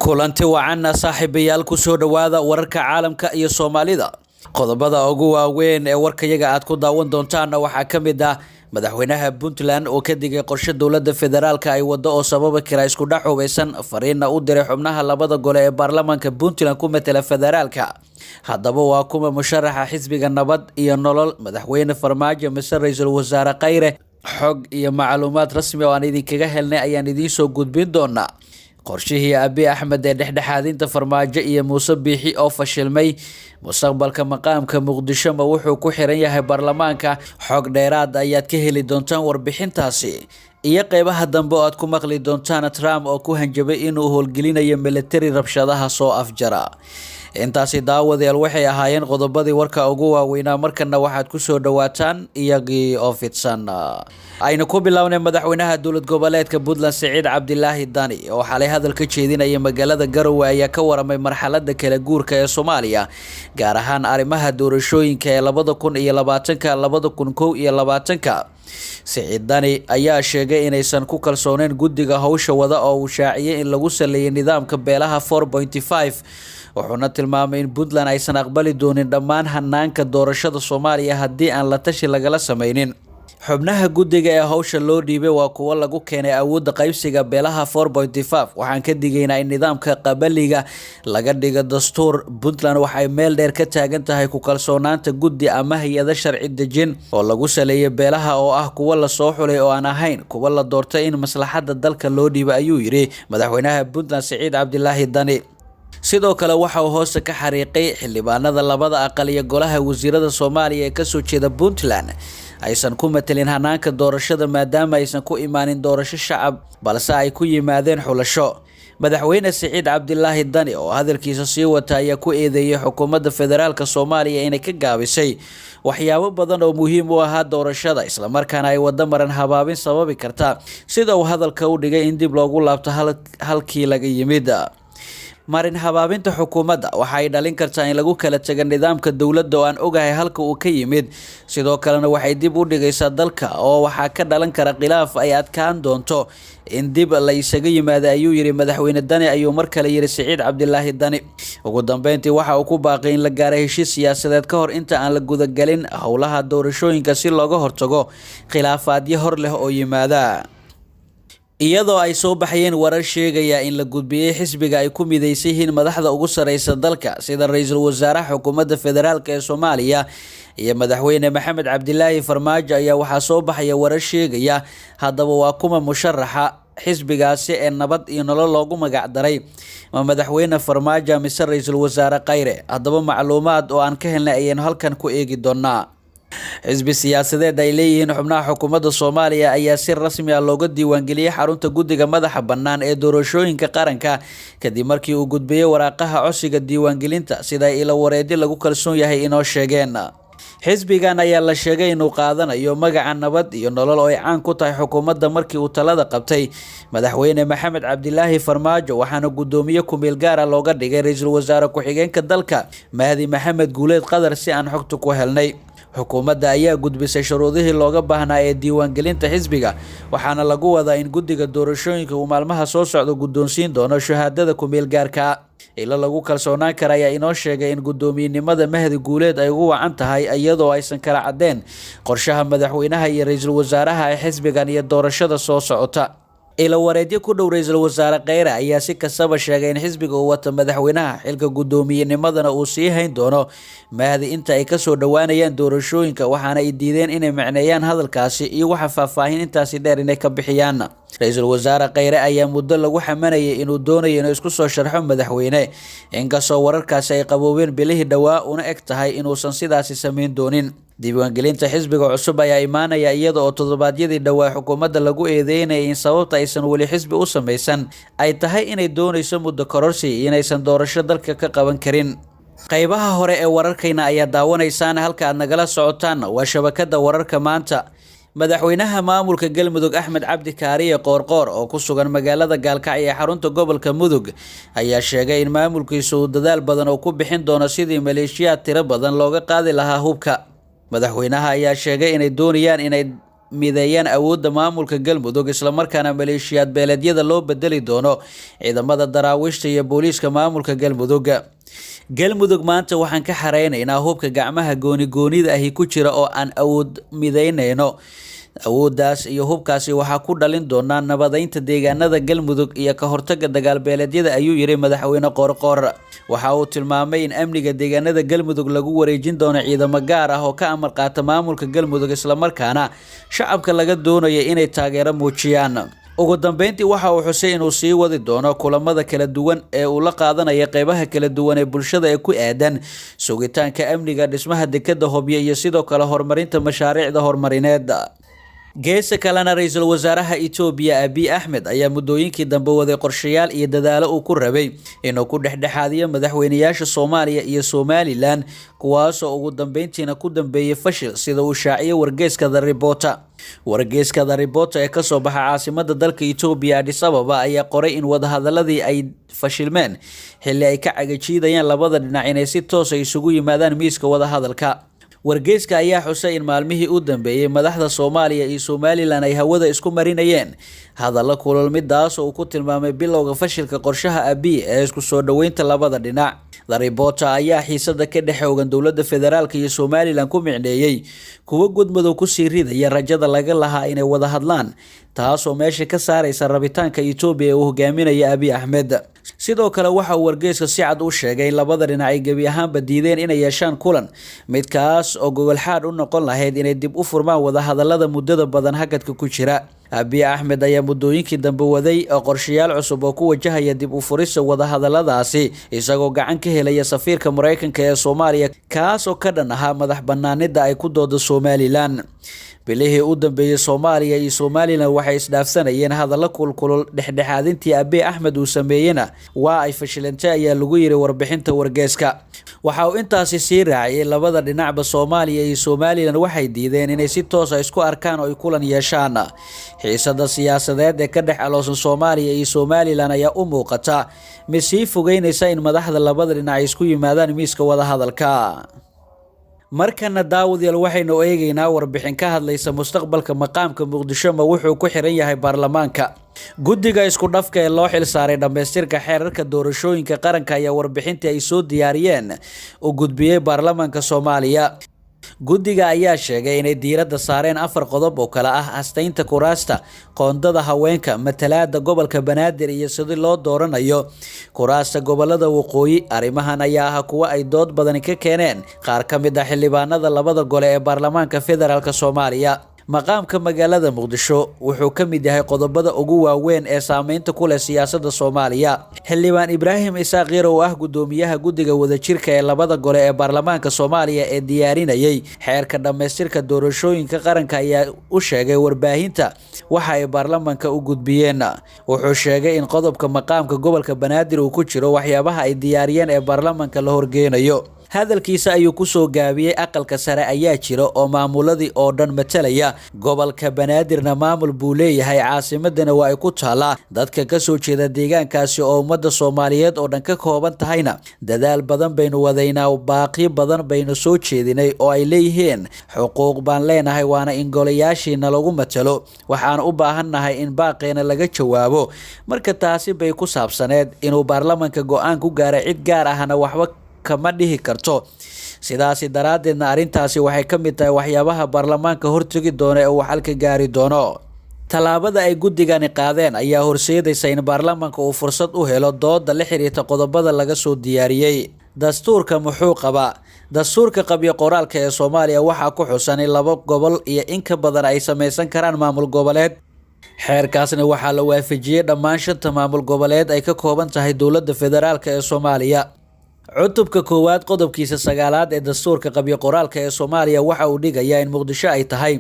Kulanti wacan, saaxiibayaal, kusoo dhowaada wararka caalamka iyo Soomaalida. Qodobada ugu waaweyn ee warkayaga aad ku daawan doontaanna waxaa ka mid ah madaxweynaha Puntland oo ka digay qorshe dowladda federaalka ay wado oo sababi kara isku dhac hubeysan, fariinna u diray xubnaha labada gole ee baarlamaanka Puntland ku matela federaalka. Haddaba waa kuma musharaxa xisbiga Nabad iyo Nolol, Madaxweyne Farmaajo mise Ra-iisul Wasaare Khayre? Xog iyo macluumaad rasmi oo aan idinkaga helnay ayaan idiinsoo gudbin doonaa. Qorshihii Abiy Axmed ee dhexdhexaadinta Farmaajo iyo Muuse Biixi oo fashilmay, mustaqbalka maqaamka Muqdisho ma wuxuu ku xiran yahay baarlamaanka? Xog dheeraad ayaad ka heli doontaan warbixintaasi iyo qeybaha dambe oo aad ku maqli doontaan Trump oo ku hanjabay inuu howlgelinayo militari rabshadaha soo afjara. Intaasi, daawadayaal, waxay ahaayeen qodobadii warka ugu waaweynaa. Markana waxaad kusoo dhawaataan iyagii oo fidsan. Aynu ku bilownay madaxweynaha dowlad goboleedka Puntland, Siciid Cabdilaahi Dani, oo xalay hadal ka jeedinaya magaalada Garowe, ayaa ka waramay marxalada kala guurka ee Soomaaliya, gaar ahaan arrimaha doorashooyinka ee 2020-ka, 2021-ka. Siciid Dani ayaa sheegay inaysan ku kalsooneyn guddiga howsha wada oo uu shaaciyay in lagu saleeyay nidaamka beelaha 4.5, wuxuuna tilmaamay in Puntland aysan aqbali doonin dhammaan hanaanka doorashada Soomaaliya haddii aan la tashi lagala sameynin. Xubnaha guddiga ee howsha loo dhiibay waa kuwo lagu keenay awoodda qaybsiga beelaha 4.5. Waxaan ka digaynaa in nidaamka qabaliga laga dhigo dastuur. Puntland waxay meel dheer ka taagan tahay ku kalsoonaanta guddi ama hay-ado sharci dejin oo lagu saleeyay beelaha, oo ah kuwo lasoo xulay oo aan ahayn kuwo la doortay in maslaxadda dalka loo dhiibo, ayuu yidhi madaxweynaha Puntland, Siciid Cabdilaahi Dani. Sidoo kale waxa uu hoosta ka xariiqay xildhibaanada labada aqal iyo golaha wasiirada Soomaaliya ee kasoo jeeda Puntland aysan ku matelin hanaanka doorashada, maadaama aysan ku imaanin doorasho shacab, balse ay ku yimaadeen xulasho. Madaxweyne Siciid Cabdilaahi Dani oo hadalkiisa sii wata ayaa ku eedeeyay xukuumadda federaalka Soomaaliya inay ka gaabisay waxyaabo badan oo muhiim u ahaa doorashada, islamarkaana ay wado maran habaabin sababi karta, sida uu hadalka u dhigay, in dib loogu laabto halkii laga yimid. Marin habaabinta xukuumadda waxa ay dhalin kartaa in lagu kala tago nidaamka dowladda oo aan ogahay halka uu ka yimid. Sidoo kalena waxay dib u dhigaysaa dalka oo waxaa ka dhalan kara khilaaf ay adkaan doonto in dib la isaga yimaada, ayuu yidhi madaxweyne Dani, ayuu mar kale yidhi Siciid Cabdilaahi Dani. Ugu dambeyntii waxa uu ku baaqay in la gaaray heshiis siyaasadeed ka hor inta aan la gudagelin howlaha doorashooyinka, si looga hortago khilaafaadyo hor leh oo yimaada. Iyadoo ay soo baxayeen warar sheegaya in la gudbiyey xisbiga ay ku mideysan yihiin madaxda ugu sareysa dalka, sida ra-iisul wasaaraha xukuumadda federaalk ee Soomaaliya iyo Madaxweyne Maxamed Cabdilaahi Farmaajo, ayaa waxaa soo baxaya warar sheegaya haddaba waa kuma musharaxa xisbigaasi ee Nabad iyo Nolol loogu magac daray? Ma Madaxweyne Farmaajo mise Ra-iisul Wasaare Khayre? Haddaba macluumaad oo aan ka helnay ayaynu halkan ku eegi doonaa. Xisbi siyaasadeed ay leeyihiin xubnaha xukuumadda Soomaaliya ayaa si rasmi ah looga diiwaangeliyey xarunta guddiga madaxa bannaan ee doorashooyinka qaranka, kadib markii uu gudbiyey waraaqaha codsiga diiwaangelinta, sida ilo wareedyo lagu kalsoon yahay inoo sheegeen. Xisbigan ayaa la sheegay inuu qaadanayo magaca Nabad iyo Nolol, oo ay caan ku tahay xukuumadda markii uu talada qabtay Madaxweyne Maxamed Cabdilaahi Farmaajo, waxaana guddoomiye ku-meel gaara looga dhigay ra-iisul wasaare ku-xigeenka dalka, Mahdi Maxamed Guuleed Qadar. Si aan xogta ku helnay, xukuumadda ayaa gudbisay shuruudihii looga baahnaa ee diiwaangelinta xisbiga, waxaana lagu wadaa in guddiga doorashooyinka uu maalmaha soo socda guddoonsiin doono shahaadada ku-meel gaarka. Ilo lagu kalsoonaan kara ayaa inoo sheegay in guddoomiyenimada Mahdi Guuleed ay ugu wacan tahay iyadoo aysan kala caddeen qorshaha madaxweynaha iyo ra-iisul wasaaraha ee xisbigan iyo doorashada soo socota. Ilo wareedyo ku dhow ra-iisul wasaare Kheyre ayaa si kastaba sheegay in xisbiga uu wato madaxweynaha, xilka guddoomiyennimadana uu sii hayn doono Mahdi inta ay kasoo dhowaanayaan doorashooyinka, waxaana ay diideen inay macneeyaan hadalkaasi iyo waxa faahfaahin intaasi dheer inay ka bixiyaan. Ra-iisul Wasaare Kheyre ayaa muddo lagu xamanayay inuu doonayo inuu isku soo sharxo madaxweyne, inkastoo wararkaasi ay qaboobeen bilihii dhowaa, una eg tahay inuusan sidaasi sameyn doonin. Diiwaangelinta xisbiga cusub ayaa imaanaya iyada oo toddobaadyadii dhowaa xukuumadda lagu eedeynayay in sababta aysan weli xisbi u samaysan ay tahay inay doonayso muddo kororsi iyo inaysan doorasho dalka ka qaban karin. Qaybaha hore ee wararkayna ayaa daawanaysaan. Halka aad nagala socotaan waa shabakada Wararka Maanta. Madaxweynaha maamulka Galmudug, Axmed Cabdi Kaariye Qoorqoor, oo ku sugan magaalada Gaalkacyo ee xarunta gobolka Mudug, ayaa sheegay in maamulkiisu uu dadaal badan oo ku bixin doono sidii maleeshiyaad tiro badan looga qaadi lahaa hubka. Madaxweynaha ayaa sheegay inay doonayaan inay mideeyaan awoodda maamulka Galmudug, islamarkaana maleeshiyaad beeleedyada loo bedeli doono ciidamada daraawiishta iyo booliiska maamulka Galmudug. Galmudug maanta waxaan ka xareynaynaa hubka gacmaha gooni-goonida ahi ku jira oo aan awood mideynayno. Awooddaas iyo hubkaasi waxaa ku dhalin doonaa nabadeynta deegaanada Galmudug iyo ka hortagga dagaalbeeleedyada, ayuu yiri madaxweyne Qoorqoor. Waxa uu tilmaamay in amniga deegaanada Galmudug lagu wareejin doono ciidamo gaar ah oo ka amar qaata maamulka Galmudug, islamarkaana shacabka laga doonayo inay taageero muujiyaan. Ugu dambeyntii waxa uu xusay inuu sii wadi doono kulamada kala duwan ee uu la qaadanayo qeybaha kala duwan ee bulshada ee ku aadan sugitaanka amniga, dhismaha dekadda Hobyo iyo sidoo kale horumarinta mashaariicda horumarineed. Geesa kalena, ra-iisul wasaaraha Itoobiya Abiy Axmed ayaa muddooyinkii dambe waday qorshayaal iyo dadaalo uu ku rabay inuu ku dhexdhexaadiyo madaxweynayaasha Soomaaliya iyo Somalilan, kuwaasoo ugu dambeyntiina ku dambeeyey fashil, sida uu shaaciyay wargeyska The Reporter. Wargeyska The Reporter ee kasoo baxa caasimada dalka Itoobiya Addis Ababa ayaa qoray in wadahadaladii ay fashilmeen xilli ay ka cagajiidayaan labada dhinac inay si toosa isugu yimaadaan miiska wadahadalka. Wargeyska ayaa xusay in maalmihii u dambeeyey madaxda Soomaaliya iyo Somalilan ay hawada isku marinayeen hadallo kulul, midaas oo uu ku tilmaamay bilowga fashilka qorshaha Abiy ee isku soo dhoweynta labada dhinac. The Reporter ayaa xiisada ka dhex oogan dowladda federaalka iyo Somalilan ku micneeyey kuwo gudmadow kusii ridaya rajada laga lahaa inay wada hadlaan, taasoo meesha ka saaraysa rabitaanka Itoobiya ee uu hogaaminaya Abiy Axmed. Sidoo kale waxa uu wargeyska si cad u sheegay in labada dhinac ay gebi ahaanba diideen inay yeeshaan kulan, midkaas oo gogol xaadh u noqon lahayd inay dib u furmaan wadahadalada muddada badan hakadka ku jira. Abiy Axmed ayaa muddooyinkii dambe waday qorshayaal cusub oo ku wajahaya dib u furista wadahadaladaasi, isagoo gacan ka helaya safiirka Mareykanka ee Soomaaliya, kaas oo ka dhan ahaa madax banaanida ay ku doodo Somalilan. Bilihii u dambeeyey Soomaaliya iyo Somalilan waxay isdhaafsanayeen hadallo kulkulul, dhexdhexaadintii Abiy Axmed uu sameeyeyna waa ay fashilantay, ayaa lagu yiri warbixinta wargeyska. Waxa uu intaasi sii raaciyay labada dhinacba Soomaaliya iyo Somalilan waxay diideen inay si toos ah isku arkaan oo ay kulan yeeshaan. Xiisada siyaasadeed ee ka dhex aloosan Soomaaliya iyo Somalilan ayaa u muuqata mid sii fogeynaysa in madaxda labada dhinac ay isku yimaadaan miiska wadahadalka. Markana daawadayaal, waxaynu eegaynaa warbixin ka hadlaysa mustaqbalka maqaamka Muqdisho ma wuxuu ku xiran yahay baarlamaanka. Guddiga isku dhafka ee loo xil saaray dhammaystirka xeerarka doorashooyinka qaranka ayaa warbixintii ay soo diyaariyeen u gudbiyey baarlamaanka Soomaaliya. Guddiga ayaa sheegay inay diiradda saareen 4 qodob oo kale ah astaynta kuraasta, qoondada haweenka, matalaadda gobolka Banaadir iyo sidii loo dooranayo kuraasta gobolada waqooyi. Arrimahan ayaa ah kuwo ay dood badani ka keeneen qaar ka mid ah xildhibaanada labada gole ee baarlamaanka federaalk Soomaaliya. Maqaamka magaalada Muqdisho wuxuu ka mid yahay qodobada ugu waaweyn ee saameynta ku leh siyaasadda Soomaaliya. Xildhibaan Ibraahim Isaaq Yar oo ah guddoomiyaha guddiga wadajirka ee labada gole ee baarlamaanka Soomaaliya ee diyaarinayay xeerka dhammaystirka doorashooyinka qaranka ayaa u sheegay warbaahinta waxa ay baarlamaanka u gudbiyeen. Wuxuu sheegay in qodobka maqaamka gobolka Banaadir uu ku jiro waxyaabaha ay diyaariyeen ee baarlamaanka la horgeynayo. Hadalkiisa ayuu ku soo gaabiyey aqalka sare ayaa jira oo maamuladii oo dhan matalaya, gobolka Banaadirna maamul buu leeyahay, caasimadana waa ay ku taalaa. Dadka ka soo jeeda deegaankaasi oo ummadda Soomaaliyeed oo dhan ka kooban tahayna dadaal badan baynu wadaynaa, baaqyo badan baynu soo jeedinay oo ay leeyihiin xuquuq baan leenahay, waana in golayaashiina lagu matalo, waxaan u baahannahay in baaqeena laga jawaabo. Marka taasi bay ku saabsaneed inuu baarlamaanka go'aan ku gaaray, cid gaar ahna waxba kama dhihi karto. Sidaasi daraaddeedna arrintaasi waxay ka mid tahay waxyaabaha baarlamaanka hortegi doona ee uu xalka gaari doono. Tallaabada ay guddigani qaadeen ayaa horseedaysa in baarlamaanka uu fursad u helo dooda la xiriirta qodobada laga soo diyaariyey. Dastuurka muxuu qabaa? Dastuurka qabyo qoraalka ee Soomaaliya waxaa ku xusan in 2 gobol iyo in ka badan ay samaysan karaan maamul goboleed. Xeerkaasna waxaa la waafajiyey dhammaan 5 maamul goboleed ay ka kooban tahay dowladda federaalk ee Soomaaliya. Cutubka 1aad qodobkiisa 9aad ee dastuurka qabyo qoraalka ee Soomaaliya waxa uu dhigayaa in Muqdisho ay tahay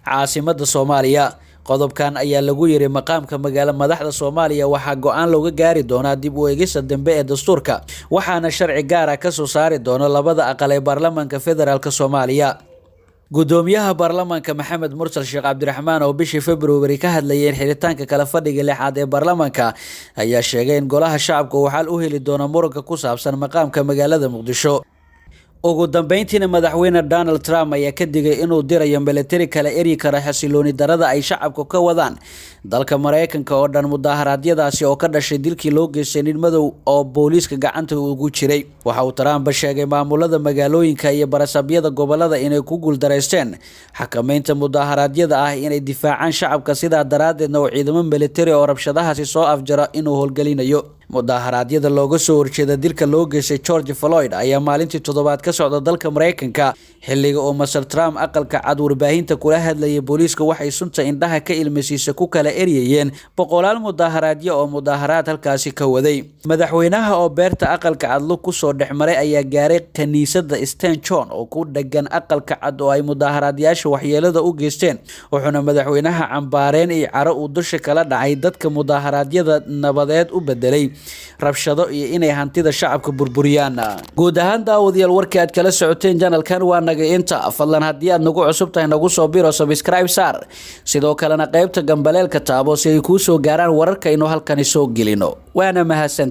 caasimadda Soomaaliya. Qodobkan ayaa lagu yiri maqaamka magaalo madaxda Soomaaliya waxaa go'aan looga gaari doonaa dib u eegista dambe ee dastuurka, waxaana sharci gaar ah ka soo saari doona labada aqal ee baarlamaanka federaalk Soomaaliya. Guddoomiyaha baarlamaanka Maxamed Mursal Sheekh Cabdiraxmaan oo bishii February ka hadlayay in xiritaanka kala fadhiga 6aad ee baarlamaanka ayaa sheegay in golaha shacabka uu xal u heli doono muranka ku saabsan maqaamka magaalada Muqdisho. Ugu dambeyntiina, Madaxweyne Donald Trump ayaa ka digay inuu dirayo militari kala eryi kara xasilooni darada ay shacabku ka wadaan dalka Mareykanka oo dhan, mudaharaadyadaasi oo ka dhashay dilkii loo geystay nin madow oo booliiska gacanta ugu jiray. Waxa uu Trump sheegay maamulada magaalooyinka iyo barasabyada gobolada inay ku guuldareysteen xakameynta mudaharaadyada ah inay difaacaan shacabka, sidaa daraaddeedna uu ciidamo militari oo rabshadahaasi soo afjara inuu howlgelinayo. Mudaharaadyada looga soo horjeeda dilka loo geystay George Floyd ayaa maalintii toddobaad ka socda dalka Mareykanka. Xilliga oo Mister Trump Aqalka Cad warbaahinta kula hadlayay, booliiska waxay sunta indhaha ka ilmasiisa ku kala eryayeen boqolaal mudaharaadyo oo mudaharaad halkaasi ka waday. Madaxweynaha oo beerta Aqalka Cad lug kusoo dhexmaray ayaa gaaray kaniisada St John oo ku dhegan Aqalka Cad oo ay mudaharaadyaasha waxyeelada u geysteen, wuxuuna madaxweynaha cambaareen iyo caro uu dusha kala dhacay dadka mudaharaadyada nabadeed u bedelay rabshado iyo inay hantida shacabka burburiyaan. Guud ahaan, daawadayaal, warkii aad kala socoteen channelkan waa naga inta. Fadlan, haddii aad nagu cusub tahay, nagu soo biro, subscribe saar, sidoo kalena qaybta gambaleelka taabo si ay kuu soo gaaraan wararka aynu halkani soo gelino. Waana mahadsan.